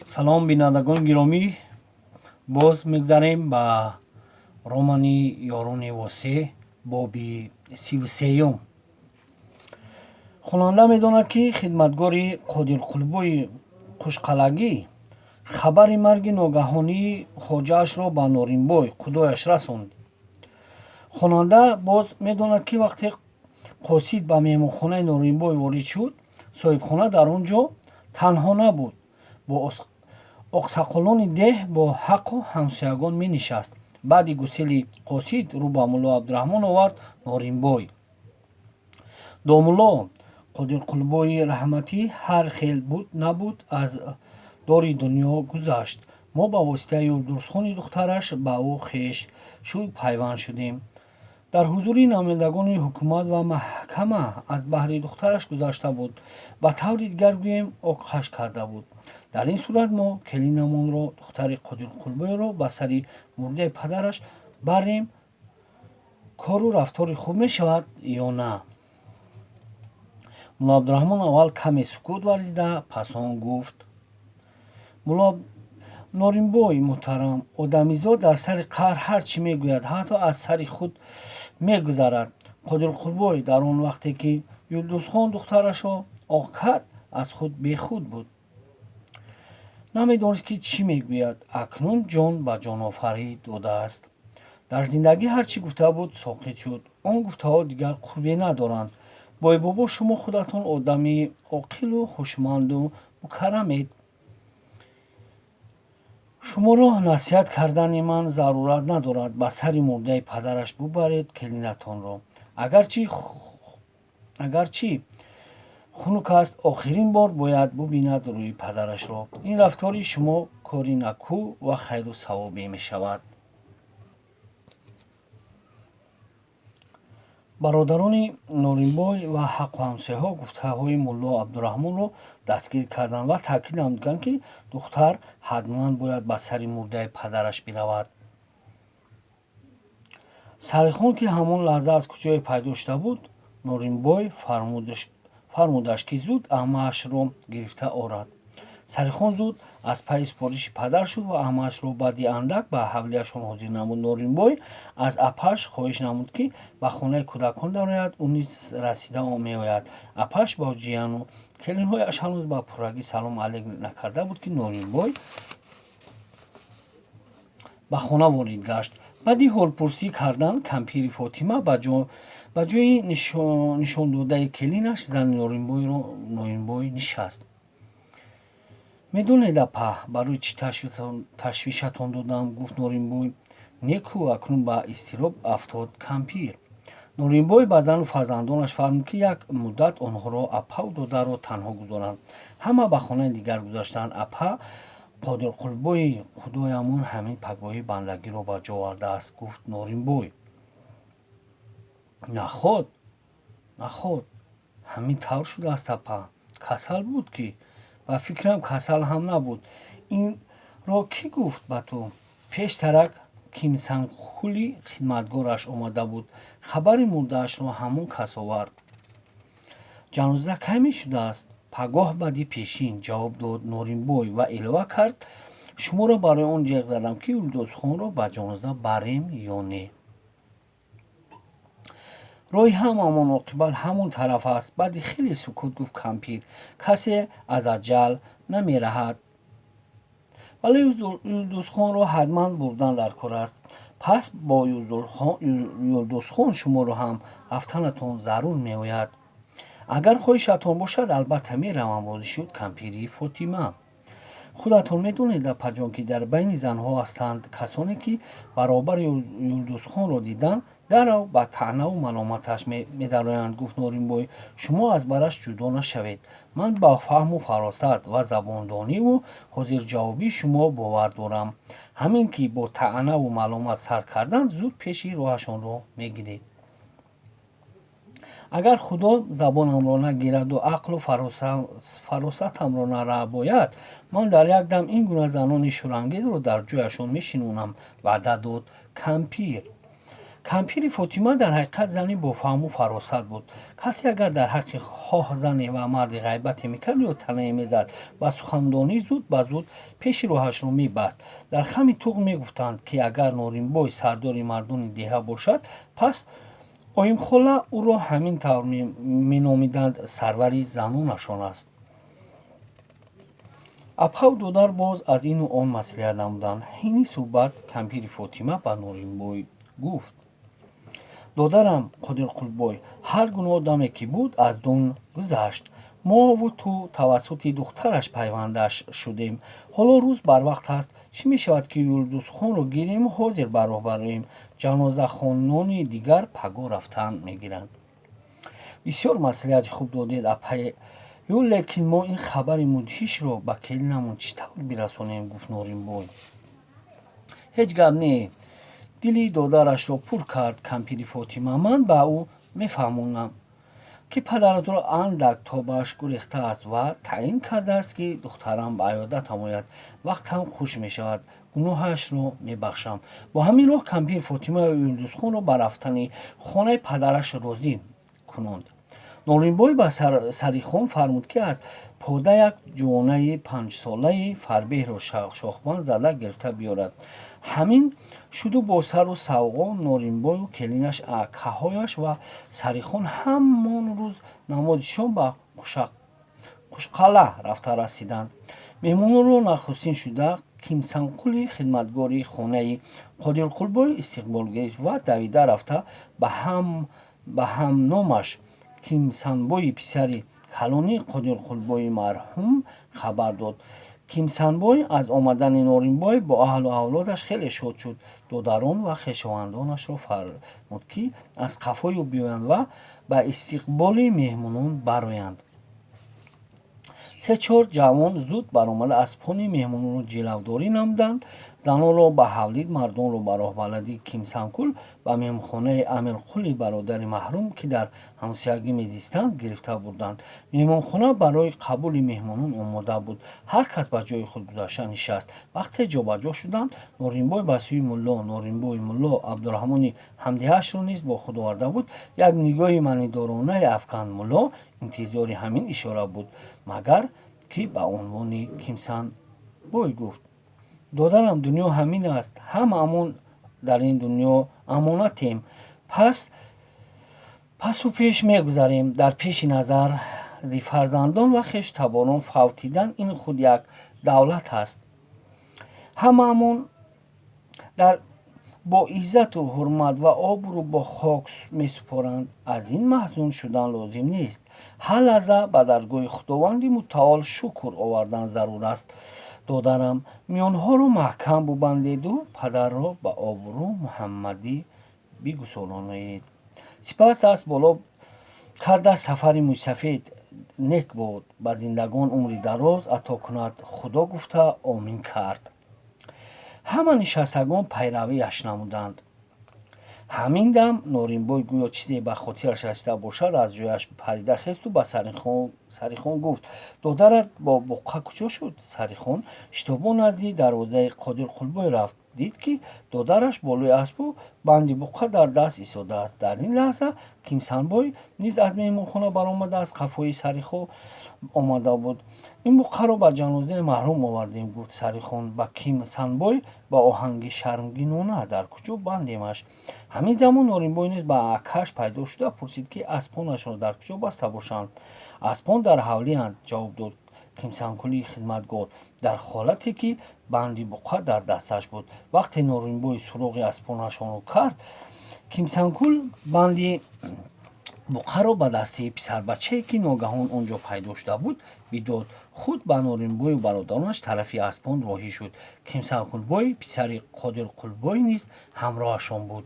Салом, бинандагони гиромӣ. Боз мегзарем ба романи Ёрони Восеъ, боби 33-юм. Хонанда медонад, ки хидматгори Қодирқулбои Қушқалагӣ хабари марги ногаҳонии хоҷаашро ба Норинбой худояш расонд. Хонанда боз медонад, ки вақте қосид ба меҳмонхонаи Норинбой ворид шуд, соҳибхона дар он ҷо танҳо набуд, бо оқсақолони деҳ, бо ҳаққу ҳамсоягон менишаст. Баъди гусели қосид рӯ ба Мулло Абдураҳмон овард Норинбой: «Домулло, Қодирқулбои раҳматӣ ҳар хел буд набуд аз дори дунё гузашт. Мо ба воситаи Юлдузхони духтараш ба ӯ хешу пайванд шудем. Дар ҳузури намояндагони ҳукумат ва маҳкама аз баҳри духтараш гузашта буд. Ба таври дигар гӯем, оққаш карда буд. Дар ин сурат мо келинамонро, духтари Қодирқулбойро, ба сари мурдаи падараш барем, кору рафтори хуб мешавад ё на?» Мулло Абдураҳмон аввал каме сукут варзида, пас он гуфт: «Мулло Норинбой муҳтарам, одамизод дар сари қаҳр ҳар чӣ мегӯяд, ҳатто аз сари худ мегузарад. Қодирқулбой дар он вақте ки Юлдузхон духтарашро оқ кард, аз худ бехуд буд, намедонист, ки чӣ мегӯяд. Акнун ҷон ба ҷонофарӣ додааст. Дар зиндагӣ ҳар чӣ гуфта буд, соқит шуд. Он гуфтаҳо дигар қурбе надоранд. Бойбобо, шумо худатон одами оқилу ҳушманду мукаррамед. Шуморо насиҳат кардани ман зарурат надорад. Ба сари мурдаи падараш бубаред келинатонро. Агарчи хунук аст, охирин бор бояд бубинад рӯи падарашро. Ин рафтори шумо кори накӯ ва хайру савобе мешавад». Бародарони Норинбой ва ҳаққу ҳамсояҳо гуфтаҳои Мулло Абдураҳмонро дастгирӣ карданд ва таъкид намуданд, ки духтар ҳатман бояд ба сари мурдаи падараш биравад. Сарихон, ки ҳамон лаҳза аз куҷое пайдо шуда буд, Норинбой фармудаш, ки зуд аммаашро гирифта орад. Сарихон зуд аз пайи супориши падар шуд ва аммаашро баъди андак ба ҳавлиашон ҳозир намуд. Норинбой аз апаш хоҳиш намуд, ки ба хонаи кӯдакон дарояд, ӯ низ расида меояд. Апаш бо ҷияну келинҳояш ҳанӯз ба пуррагӣ салом алейк накарда буд, ки Норинбой ба хона ворид гашт. Баъди ҳолпурсӣ кардан кампири Фотима ба ҷои нишондодаи келинаш, зани Норинбой, нишаст. «Медонед, апа, барои чӣ ташвишатон додам?» — гуфт Норинбой. «Неку?» — акнун ба изтироб афтод кампир. Норинбой ба зану фарзандонаш фармуд, ки як муддат онҳоро, апаву додарро, танҳо гузоранд. Ҳама ба хонаи дигар гузаштанд. «Апа, Қодирқулбои худоямон ҳамин пагоҳӣ бандагиро ба ҷо овардааст», — гуфт Норинбой. «Наход, наход, ҳамин тавр шудааст, апа? Касал буд ки?» «Ба фикрам, касал ҳам набуд». «Инро кӣ гуфт ба ту?» «Пештарак Кимсанхули хидматгораш омада буд, хабари мурдаашро ҳамон кас овард». «Ҷаноза кай мешудааст?» «Пагоҳ баъди пешин», — ҷавоб дод Норинбой ва илова кард: «Шуморо барои он ҷеғ задам, ки Юлдузхонро ба ҷаноза барем ё не. Роҳи ҳамаамон оқибат ҳамон тараф аст». Баъди хеле сукут гуфт кампир: «Касе аз аҷал намераҳад, вале Юлдузхонро ҳатман бурдан дар кор аст. Пас бо Юлдузхон шуморо ҳам рафтанатон зарур меояд». «Агар хоҳишатон бошад, албатта меравам», — розӣ шуд кампири Фотима. «Худатон медонед, апаҷон, ки дар байни занҳо ҳастанд касоне, ки баробари Юлдузхонро дидан, дарав ба таънаву маломаташ медароянд», — гуфт Норинбой. «Шумо аз бараш ҷудо нашавед. Ман ба фаҳму фаросат ва забондониву ҳозирҷавобии шумо бовар дорам. Ҳамин ки бо таънаву маломат сар карданд, зуд пеши роҳашонро мегиред». «Агар Худо забонамро нагираду ақлу фаросатамро нарабояд, ман дар як дам ин гуна занони шӯрангезро дар ҷояшон мешинонам», — ваъда дод кампир. Кампири Фотима дар ҳақиқат зани бофаҳму фаросат буд. Касе агар дар ҳаққи хоҳ зане ва марде ғайбате мекард ё таънае мезад, ба сухандонӣ зуд ба зуд пеши роҳашро мебаст. Дар хами туғ мегуфтанд, ки агар Норинбой сардори мардони деҳа бошад, пас Оимхола, ӯро ҳамин тавр меномиданд, сарвари занонашон аст. Апаву додар боз аз ину он маслиҳат намуданд. Ҳини суҳбат кампири Фотима ба Норинбой гуфт: «Додарам Қодирқулбой ҳар гуна одаме ки буд, аз дун гузашт. Мову ту тавассути духтараш пайвандаш шудем. Ҳоло рӯз барвақт аст. Чӣ мешавад, ки Юлдузхонро гирему ҳозир ба роҳ бароем? Ҷанозахонони дигар пагоҳ рафтан мегиранд». «Бисёр маслиҳати хуб додед, апаю, лекин мо ин хабари мудҳишро ба келинамон чӣ тавр бирасонем?» — гуфт Норинбой. «Ҳеҷ гап не», — дили додарашро пур кард кампири Фотима. «Ман ба ӯ мефаҳмонам, ки падаратро андак тобаш гурехтааст ва таъин кардааст, ки духтарам ба аёдатам ояд. Вақт ҳам хуш мешавад, гуноҳашро мебахшам». Бо ҳамин роҳ кампир Фотима Юлдузхонро ба рафтани хонаи падараш розӣ кунонд. Норинбой ба Сарихон фармуд, ки аз пода як ҷувонаи 5-солаи фарбеҳро шохбанд зада гирифта биёрад. Ҳамин шуду бо сару савғо Норинбою келинаш, акаҳояш ва Сарихон ҳамон рӯз намози шом ба Қушқалъа рафта расиданд. Меҳмононро нахустин шуда Кимсанқули хидматгори хонаи Қодирқулбой истиқбол гирифт ва давида рафта ба ҳамномаш Кимсанбои писари калони Қодирқулбои марҳум хабар дод. Кимсанбой аз омадани Норинбой бо аҳлу авлодаш хеле шод шуд. Додарон ва хешовандонашро фармуд, ки аз қафои ӯ биёянд ва ба истиқболи меҳмонон бароянд. Се-чор ҷавон зуд баромада аспони меҳмононро ҷилавдорӣ намуданд. Занонро ба ҳавлӣ, мардонро ба роҳбаладии Кимсанкул ба меҳмонхонаи Амирқули бародари марҳум, ки дар ҳамсоягӣ мезистанд, гирифта бурданд. Меҳмонхона барои қабули меҳмонон омода буд. Ҳар кас ба ҷои худ гузашта нишаст. Вақте ҷобаҷо шуданд, Норинбой ба сӯи мулло Норинбой мулло Абдураҳмони ҳамдеҳашро низ бо худ оварда буд, як нигоҳи маънидоронае афканд. Мулло интизори ҳамин ишора буд, магар ки ба унвони Кимсанбой гуфт: «Додарам, дунё ҳамин аст. Ҳамаамон дар ин дунё амонатем, пасу пеш мегузарем. Дар пеши назари фарзандон ва хешу таборон фавтидан ин худ як давлат аст. Ҳамаамон дар бо иззату ҳурмат ва обрӯ бо хок месупоранд. Аз ин маҳзун шудан лозим нест. Ҳар лаҳза ба даргоҳи Худованди мутаол шукр овардан зарур аст. Додарам, миёнҳоро маҳкам бубандеду падарро ба обрӯ муҳаммадӣ бигусолонед». Сипас даст боло карда: «Сафари мӯйсафед нек бод, ба зиндагон умри дароз ато кунад Худо», гуфта омин кард. Ҳама нишастагон пайравиаш намуданд. Ҳамин дам Норинбой гӯё чизе ба хотираш расида бошад, аз ҷояш парида хесту ба Сарихон гуфт: «Додарат бо буққа куҷо шуд?» Сарихон шитобон назди дарвозаи Қодирқулбой рафт. Дид, ки додараш болои аспу банди буққа дар даст истодааст. Дар ин лаҳза Кимсанбой низ аз меҳмонхона баромада, аз қафои Сарихон омада буд. «Ин буққаро ба ҷанозаи марҳум овардем», — гуфт Сарихон ба Кимсанбой ба оҳанги шармгинона. «Дар куҷо бандемаш?» Ҳамин замон Норинбой низ ба акааш пайдо шуда пурсид, ки аспонашро дар куҷо баста бошанд. «Аспон дар ҳавлианд», — ҷавоб дод Кимсанкули хидматгор дар ҳолате ки банди буққа дар дасташ буд. Вақте Норинбой суроғи аспонашонро кард, Кимсанкул банди буққаро ба дасти писарбачае, ки ногаҳон он ҷо пайдо шуда буд, бидод. Худ ба Норинбою бародаронаш тарафи аспон роҳӣ шуд. Кимсанкулбой писари Қодирқулбой низ ҳамроҳашон буд.